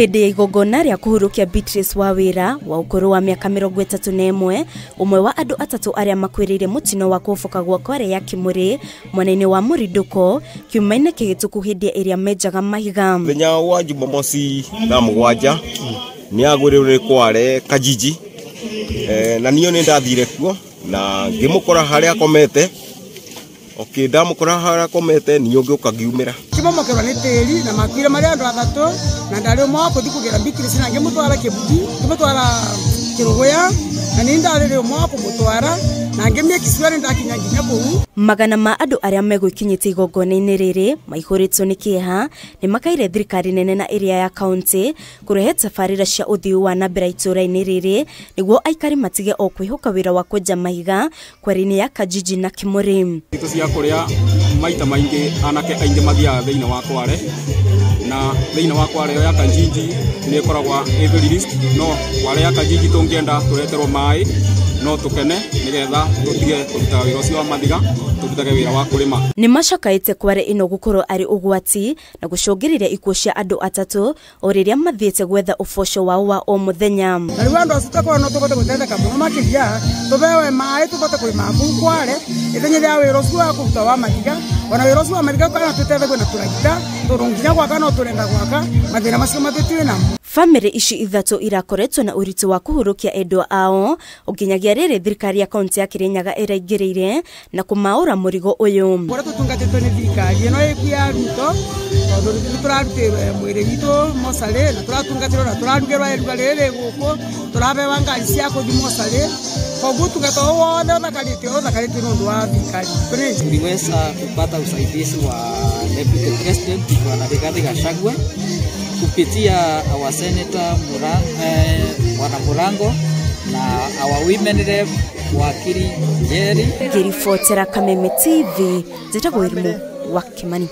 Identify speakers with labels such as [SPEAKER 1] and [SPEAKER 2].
[SPEAKER 1] Hĩndĩ ya igongona rĩa kũhurũkia Beatrice Wawira wa ũkũrũ wa mĩaka 31, ũmwe wa andũ atatũ arĩa makuĩrĩire mũtino wa kũhoboka gwa kware ya Kimuri mwena-inĩ wa Mũrindũko kiumia-inĩ kĩhĩtũku hĩndĩ ĩrĩa menjaga mahiga.
[SPEAKER 2] Mũthenya wa Jumamosi thaa 7 nĩ agwĩrĩirwo nĩ kware Kajiji, na niĩ nĩ ndathire kuo na ngĩmũkora harĩa akomete. Okay, ndamũkora harĩa akomete niĩ ngĩũka ngiumĩra.
[SPEAKER 3] Kĩmomokerwo nĩ tĩri na makuire marĩ andũ atatũ na ndarĩ ũmwe wa kũthiĩ kũgĩra Beatrice na ngĩmũtwara Kĩbuthi, ngĩmũtwara Kĩrũgũya na nĩ ndarĩ ũmwe wa kũmũtwara na ngĩmĩkicua nĩ ndakinya nginya kũu.
[SPEAKER 1] Magana ma andũ arĩa megũikinyĩte igongona-inĩ rĩrĩ maihũrĩtwo nĩ kĩeha nĩ makaire thirikari nene na ĩrĩa ya kaunti kũrehe tabarĩra cia ũthii wa na mbere itũũra-inĩ rĩrĩ nĩguo aikari matige o kwĩhoka wĩra wa kwenja mahiga kware-inĩ ya Kajiji na Kimuri.
[SPEAKER 4] Itũ cia kũrĩa maita maingĩ anake aingĩ mathiaga thĩinĩ wa kware na thĩinĩ wa kware ya Kajiji nĩ ĩkoragwo ĩ very risk, no kware ya Kajiji tũngĩenda tũreterwo maĩ no tukene nigetha tutige kũruta wĩra ũcio wa mathiga tũrutage wĩra wa kũrĩma.
[SPEAKER 1] Nĩ macakaĩte kware ĩno gũkorwo arĩ ũgwati na gũcũngĩrĩria ikuũ cia andũ atatũ o rĩrĩa mathiĩte gwetha ũboco wao wa o mũthenya.
[SPEAKER 3] Na rĩu andũ acio takorwo no tũbote gũteithĩka mũno makĩria tũbewe maĩ tũbote kũrĩma kũu kware ithenya rĩa wĩra ũcio wa kũruta wa mathiga, ona wĩra ũcio wa mathiga kana tũteithagio na tũragita tondũ nginya gwaka no tũrenda gwaka mathĩna macio matitwĩ namo.
[SPEAKER 1] Famĩlĩ ici ithatũ irakoretwo na ũritũ wa kũhurũkia endwa ao nginyagia rĩrĩ thirikari ya kaunti ya Kirinyaga ĩraingĩrĩire na kũmaũra mũrigo ũyũ.
[SPEAKER 3] Kũrĩa tũtungatĩtwo nĩ thirikari ĩno ĩku ya Ruto tondũ nĩ tũrarutĩrwo mwĩrĩ witũ mocarĩ na tũratungatĩrwo na tũrarugĩrwo iruga rĩrĩ gũkũ tũrabewa ngari cia kũthiĩ mocarĩ, koguo ũtungata ũyũ wothe ũthakarĩtio nĩ ũndũ wa thirikari.
[SPEAKER 5] Tuliweza kupata usaidizi wa Deputy President Bwana Rigathi Gachagua kupitia our Senator Bwana Murango na our women rep Wakili Njeri.
[SPEAKER 1] Ngĩribotera Kameme TV, njĩtagwo Irimo wa Kimani.